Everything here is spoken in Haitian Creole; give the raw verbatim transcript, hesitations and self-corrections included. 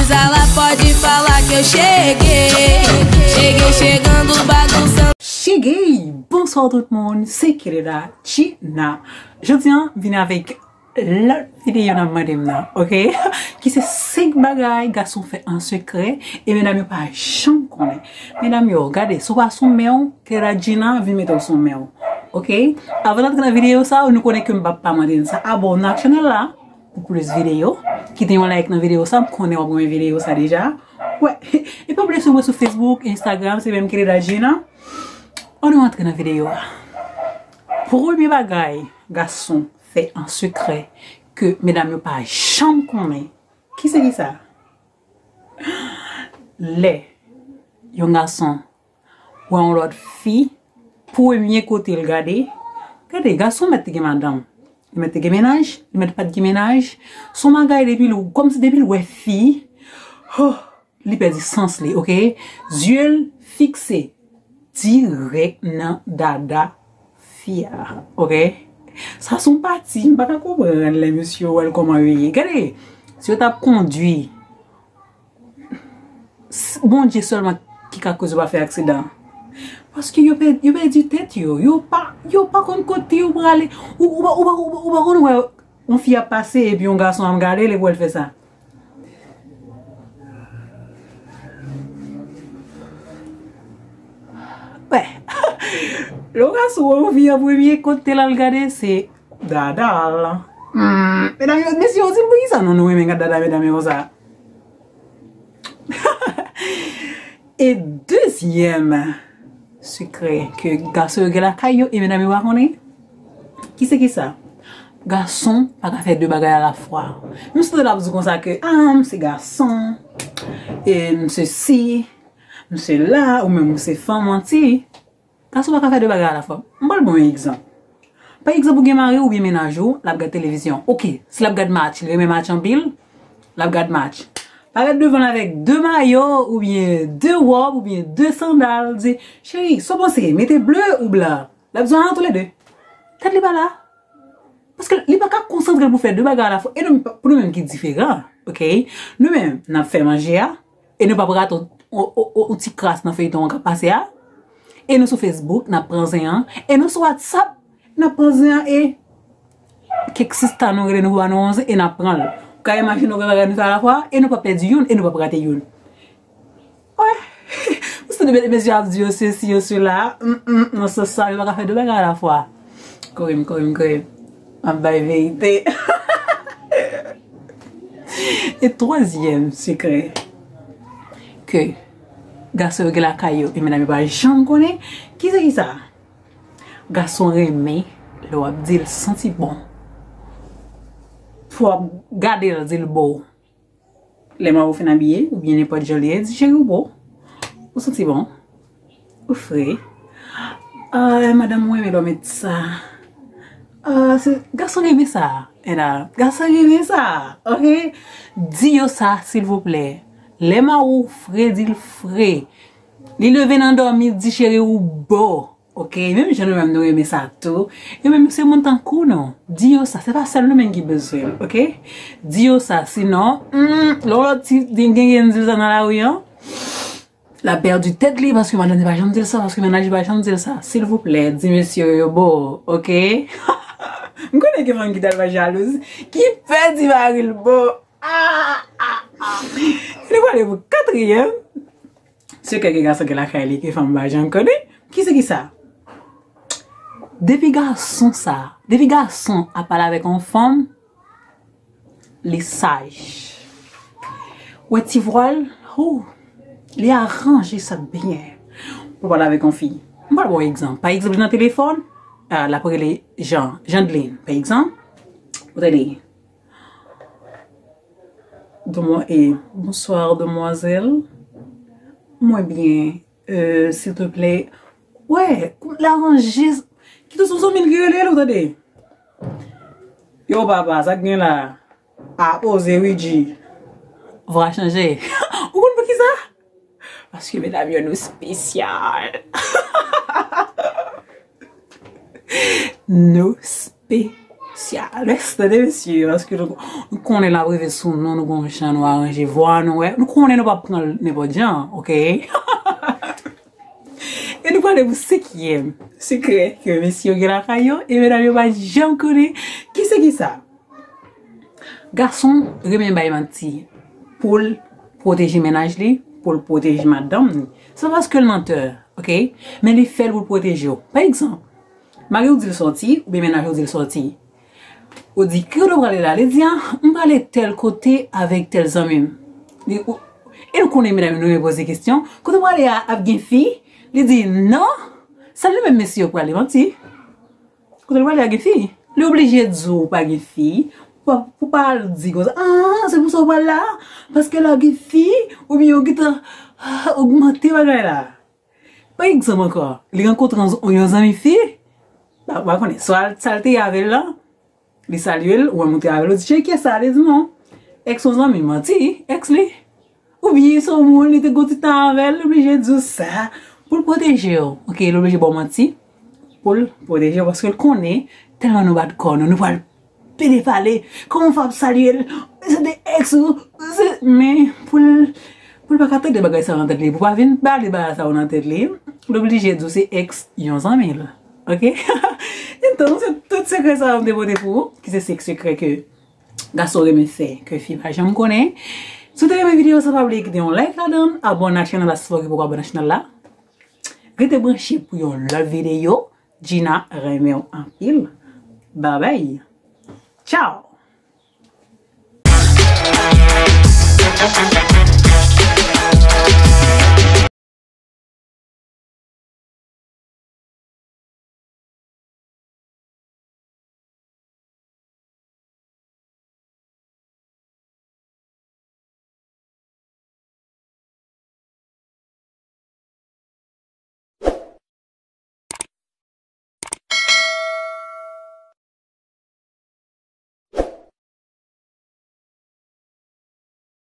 Zala pode falar que eu cheguei. Cheguei chegando, bagunçando. Cheguei! Bonswa tout moun, se Keleda Gina. Jodi an, vini avèk lòt videyo n ap mande m nan, ok? Ki se senk bagay gason fè an sekrè e medam yo pa janm konnen. Medam yo, gade, si w pa sou men w, Keleda Gina vin mete w sou men w, ok? Avan n antre nan videyo sa, nou konnen ke m p ap pa mande n sa. Abòne ak chanèl la pou plis videyo. Kite yon like nan videyo sa, m konnen w ap renmen videyo sa deja. Wè, e pa bliye swiv mwen sou Facebook, Instagram, se menm Keleda Gina. Ann nou antre nan videyo a. Premye bagay gason fè an sekrè ke medam yo pa janm konnen. Ki se ki sa? Lè yon gason wè yon lòt fi, premye kote l gade, gade, gason mèt te gen madanm, li mèt te gen mennaj, li mèt pa t gen mennaj, se yon bagay depi l, kòmsi depi l wè fi, oh, li pèdi sans li, ok? Zye l fikse dirèk nan dada fi a, ok? Sa se yon pati, m pa ka konprann lè mesye yo wè l kòman yo ye. Gade, si yo t ap kondui, s- Bondye sèlman ki ka koz yo pa fè aksidan. Paske yo pè- yo pèdi tèt yo, yo pa, yo pa konn kote yo prale. Ou, ou, pa- ou, pa- ou, pa- ou pa konn wè yon fi ap pase epi yon gason ap gade l epi wè l fè sa. Wè. Lè w gason wè yon fi an premye, kote l al gade, se dada l. Hmm, medam yo, mesye yo, di m poukisa non nou renmen gad dada medam yo konsa. E dezyèm sekrè ke gason yo gen lakay yo e medam yo pa konnen, ki se ki sa? Gason pa ka fè de bagay alafwa. M sou l ap di konsa ke, ah, m se gason, e m sesi, m sela, ou menm ou se fanm, manti. Gason pa ka fè de bagay alafwa. M pral ba w yon egzanp. Pa egzanp, ou gen mari w oubyen mennaj ou, l ap gad televizyon. Ok, si l ap gad match, li renmen match anpil, l ap gad match. Parèt devan l avèk de mayo, oubyen de wòb, oubyen de sandal, di, cheri, sa w panse, mete ble ou blan? L ap di, ah, toulede. Tèt li pa la. Paske li pa ka konsantre l pou fè de bagay alafwa. E nou, pou nou menm ki diferan, ok? Nou menm, n ap fè manje a, e nou p ap rate yon, yon, yon, yon ti kras nan feyton an k ap pase a. E nou sou Facebook, n ap pran zen an. E nou sou WhatsApp, n ap pran zen an. E kèk sista nou rele nou pou ba nou yon zen, e n ap pran l. Ou ka imajine w gen bagay nou fè alafwa, e nou p ap pèdi youn, e nou p ap rate youn. Wè. Ou sou de mesye ap di yo sesi, yo sela. Mm, mm, nan sans sa, yo pa ka fè de bagay alafwa. Kore m, kore m, kore m. M ap bay verite. E twazyèm sekrè ke gason yo gen lakay yo e medam yo pa janm konnen, ki se ki sa? Gason renmen lè w ap di l santi bon. Pou w ap gade l, di l bo. Lè mawo fin abiye, oubyen nenpòt jan li ye, di cheri ou bo. Ou santi bon. Ou fre. Ah, madanm mwen renmen lè w met sa. Ah, se, gason renmen sa. Ena, gason renmen sa. Ok? Di yo sa, silvouplè. Lè mawo fre, di l fre. Li leve nan dòmi, di cheri ou bo. Ok, menm jan nou menm nou renmen sa tou. Yo menm se moun tankou nou. Di yo sa, se pa sèl nou menm ki bezwen l, ok? Di yo sa, sinon, hmm, lè w lòt ti gen gen di l sa nan lari an, l ap pèdi tèt li paske madanm li pa janm di l sa, paske mennaj li pa janm di l sa. Silvouplè, di mesye yo bo, ok? M konnen gen fanm ki tèlman jalouz, ki pè di mari l bo. Ah, ah, ah. Nou prale pou katriyèm. Sekrè ke gason gen lakay li ke fanm pa janm konnen. Ki se ki sa? Depi gason sa, depi gason ap pale avèk yon fanm, li saj. Wè ti vwa l, hou, li aranje sa byen pou pale avèk yon fi. M pral ba w egzanp. Pa egzanp, li nan telefòn, ah, l ap rele Jean, Jeandeline, pa egzanp. Ou tande? Demwa-, e, bonsoir, demoiselle. Mwen byen, e, silteplè. Wè, l aranje. Kite sou zanmi l ki rele l, ou tande? Yo, papa, sa k gen la? A, poze, wi, G. Vwa chanje. Ou konn poukisa? Paske medam yo nou espesyal. Nou espesyal. Syalès, tande mesye, paske nou, nou konnen l ap rive sou nou, nou gon jan nou aranje vwa nou, wè. Nou konnen nou p ap pran l nenpòt jan, oke? E nou prale pou senkyèm sekrè ke mesye yo gen lakay yo, e medam yo pa janm konnen. Ki se ki sa? Gason renmen bay manti pou l pwoteje mennaj li, pou l pwoteje madanm li. Se pa paske l mantè, oke? Men li fè l pou l pwoteje w. Pa egzanp, mari w di l sòti, oubyen mennaj ou di l sòti. Ou di, "Ki kote w prale la?" Li di, "Ah, m prale tèl kote avèk tèl zanmi m." Li, ou, e nou konnen medam yo nou renmen poze kesyon. "Kote w prale a ap gen fi?" Li di, "Non." Sa li menm mesye yo prale manti. Kote l prale a gen fi. Li oblije di w pa gen fi. Pou, pou pa al di konsa, "Ah, se pou sa w pral la? Paske la gen fi?" Oubyen yo gentan, ah, ogmante bagay la. Pa egzanp ankò, li rankontre yon, yon zanmi fi, pa, pa konnen, swa sa l te ye avè l lan, li salye l, ou wè monte avè l, ou di, "Cheri, kiyès sa?" Li di, "Non, èks yon zanmi." Manti, èks li. Oubyen se yon moun, li te gon ti tan avè l, li oblije di w sa, pou l pwoteje w. Oke, li oblije ba w manti, pou l pwoteje w, paske l konnen, tèlman nou bat kò nou, nou pral pede pale, kòman w fè ap salye l? Se te èks ou, se, men pou l, pou l pa ka tande bagay sa yo nan tèt li, pou pa vin bale bagay sa yo nan tèt li, l oblije di w se èks yon zanmi l. Oke? Entonces, tout sekrè sa yo m te pote pou ou, ki se senk sekrè ke gason renmen fè, ke fi pa janm konnen. Si w te renmen videyo sa, pa bliye kite yon like ladan l, abòne ak chanèl la si w poko abòne ak chanèl la. Rete branche pou yon lòt videyo. Gina renmen w anpil. Babay. Tchao.